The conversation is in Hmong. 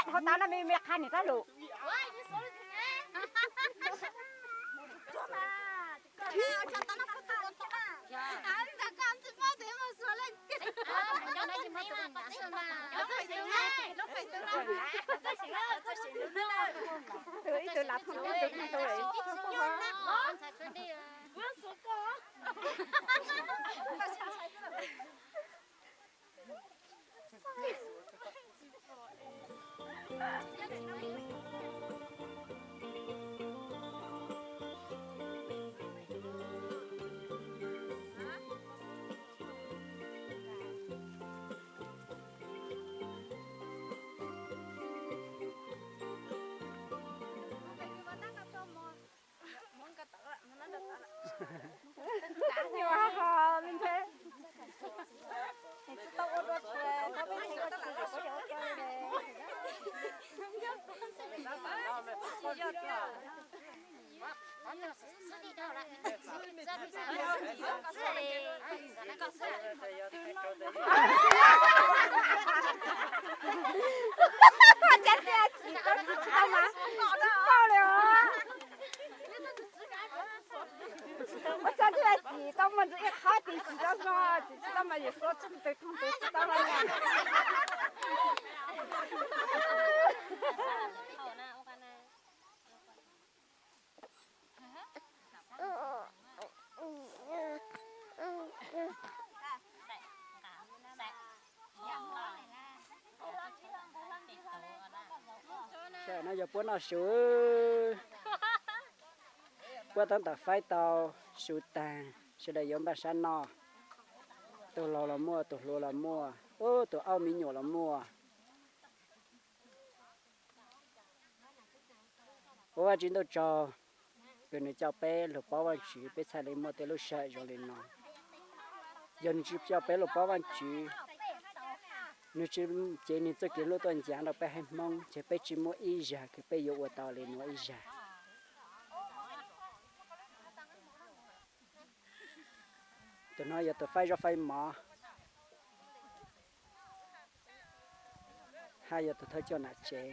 Hauv tas no me me qha niam tab lus. Ib tug lav thooj ib tug thooj tau. Nyuam ho me nthe. Tsis tau ua dua tsis tau peb ua dua. Tsis tau mas, tsis tau li os. Ua txog ntawd tsis tau mas ntxim ib qho tis tsis tau no, tsis tau mas yus xub tsis tus thooj tus tsis tau los. Saib no yog puab noj su, puab tab tom faib tau su taag, sawv daws yuav npaj sab noj. Tus laug los muaj, tus hluas los muaj, ub, tus aub me nyuam los muaj. Ua Vajtswv ntuj tsaug, kws nws coj peb lug paub Vajtswv, peb txhaj le muaj tej lub sij hawm zoo li no. Yog nws tsis coj peb lug paub Vajtswv, nws tsis cev nws txuj kev hlub tuaj ncav rau peb haiv Hmoob, ces peb tsis muaj ib zag kws peb yuav ua tau le nuav ib zag. Tus no yog tus faib zaub faib mov, hab yog tus thawj coj nam tsev.